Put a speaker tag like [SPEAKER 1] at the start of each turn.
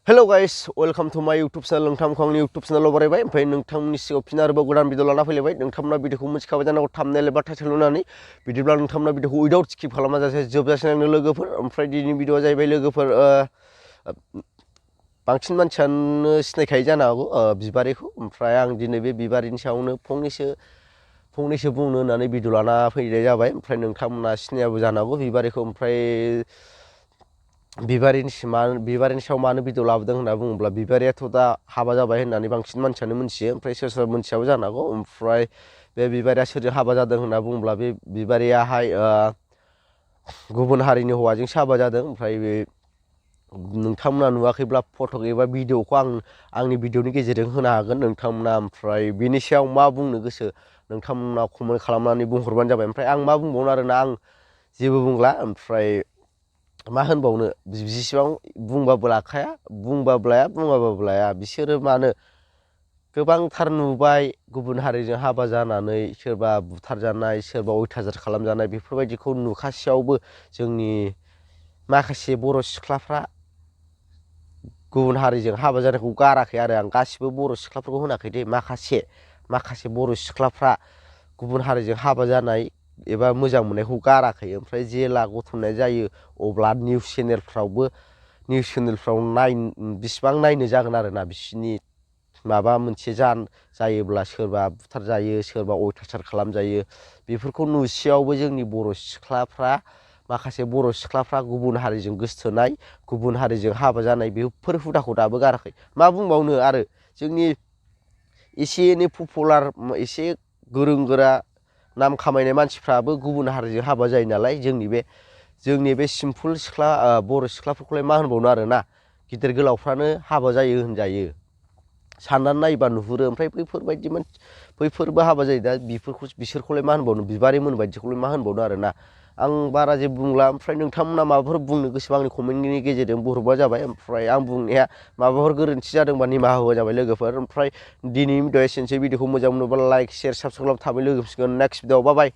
[SPEAKER 1] Hello guys, welcome to my YouTube channel. नोंथांखौ आंनि YouTube channel बरायबाय ओमफ्राय नोंथांनि सिगाङाव फिन आरोबाव गोदान भिडिअ लाना फैलायबाय नोंथांमोना भिडिअखौ मिथिखाबाय जानांगौ थाम्बनेल एबा टाइटेल होनानै बिदिब्ला नोंथांमोना भिडिअखौ उइदाउट स्किप खालामाजासे जोबजासिम नायनो लोगोफोर ओमफ्राय दिनैनि भिडिअआ जाहैबाय लोगोफोर बांसिन मानसियानो सिनायखायो जानो हागौ बिबारिखौ ओमफ्राय आं दिनै बे बिबारिनि सायावनो फंनैसो बुंनो होननानै भिडिअ लाना फैनाय जाबाय ओमफ्राय नोंथांमोना सिनायाबो जानो हागौ बिबारिखौ ओमफ्राय बिबारिनि सायाव मानो भिडिअ लाबोदों होनना बुङोब्ला बिबारियाथ' दा हाबा जाबाय होननानै बांसिन मानसियानो मिथियो ओमफ्राय सोर सोर मिथियाबो जानो हागौ ओमफ्राय बे बिबारिया सोरजों हाबा जादों होनना बुङोब्ला बे बिबारियाहाय गुबुन हारिनि हौवाजोंसो हाबा जादों ओमफ्राय बे नोंथांमोना नुवाखैब्ला फट' एबा भिडिअखौ आंनि भिडिअनि गेजेरजों होनो हागोन नोंथांमोना ओमफ्राय बेनि सायाव मा बुंनो गोसो नोंथांमोना कमेन्ट खालामनानै बुंहरबानो जाबाय ओमफ्राय आं मा बुंबावनो आरोना आं जेबो बुंला ओमफ्राय मा होनबावनो जेसेबां बुंबाबो लाखाया बुंबाबो लाया बुङाबाबो लाया बिसोरो मानो गोबांथार नुबाय गुबुन हारिजों हाबा जानानै सोरबा बुथारजानाय सोरबा अयथासार खालामजानाय बेफोरबायदिखौ नुखासेयावबो जोंनि माखासे बर' सिख्लाफ्रा गुबुन हारिजों हाबा जानायखौ गाराखै आरो आं गासिबो बर' सिख्लाफोरखौ होनाखै दे माखासे बर' सिख्लाफ्रा गुबुन हारिजों हाबा जानाय एबा मोजां मोननायखौ गाराखै ओमफ्राय जेला गथ'नाय जायो अब्ला निउस चेनेलफ्राव बिसिबां नायनो जागोन आरोना बिसिनि माबा मोनसे जायोब्ला सोरबा बुथार जायो सोरबा अयथासार खालामजायो बेफोरखौ नुसेयावबो जोंनि माखासे बर' सिख्लाफ्रा गुबुन हारिजों गोसथोनाय गुबुन हारिजों हाबा जानाय बेफोर हुदाखौ दाबो गाराखै मा बुंबावनो आरो जोंनि एसे एनै पपुलार एसे गोरों गोरा नाम खामायनाय मानसिफ्राबो गुबुन हारिजों हाबा जायो नालाय जोंनि बे सिम्पोल बर' सिख्लाफोरखौलाय मा होनबावनो आरोना गिदिर गोलावफ्रानो हाबा जायो होनजायो साननानै नायबा नुहुरो ओमफ्राय बैफोरबो हाबा जायो दा बिसोरखौलाय मा होनबावनो बिबारिमोन बायदिखौलाय मा होनबावनो आरोना आं बारा जेबो बुंला ओमफ्राय नोंथांमोना माबाफोर बुंनो गोसोबा आंनि कमेन्टनि गेजेरजों बुंहरबा जाबाय ओमफ्राय आं बुंनाया माबाफोर गोरोन्थि जादोंबा निमाहा होबा जाबाय लोगोफोर ओमफ्राय दिनैनि भिडिअआ एसेनोसै भिडिअखौ मोजां मोनोबा लाइक शेयार साबसक्राइब खालाम थाबै लोगो मोनसिगोन नेक्स्ट भिडिअआव बाय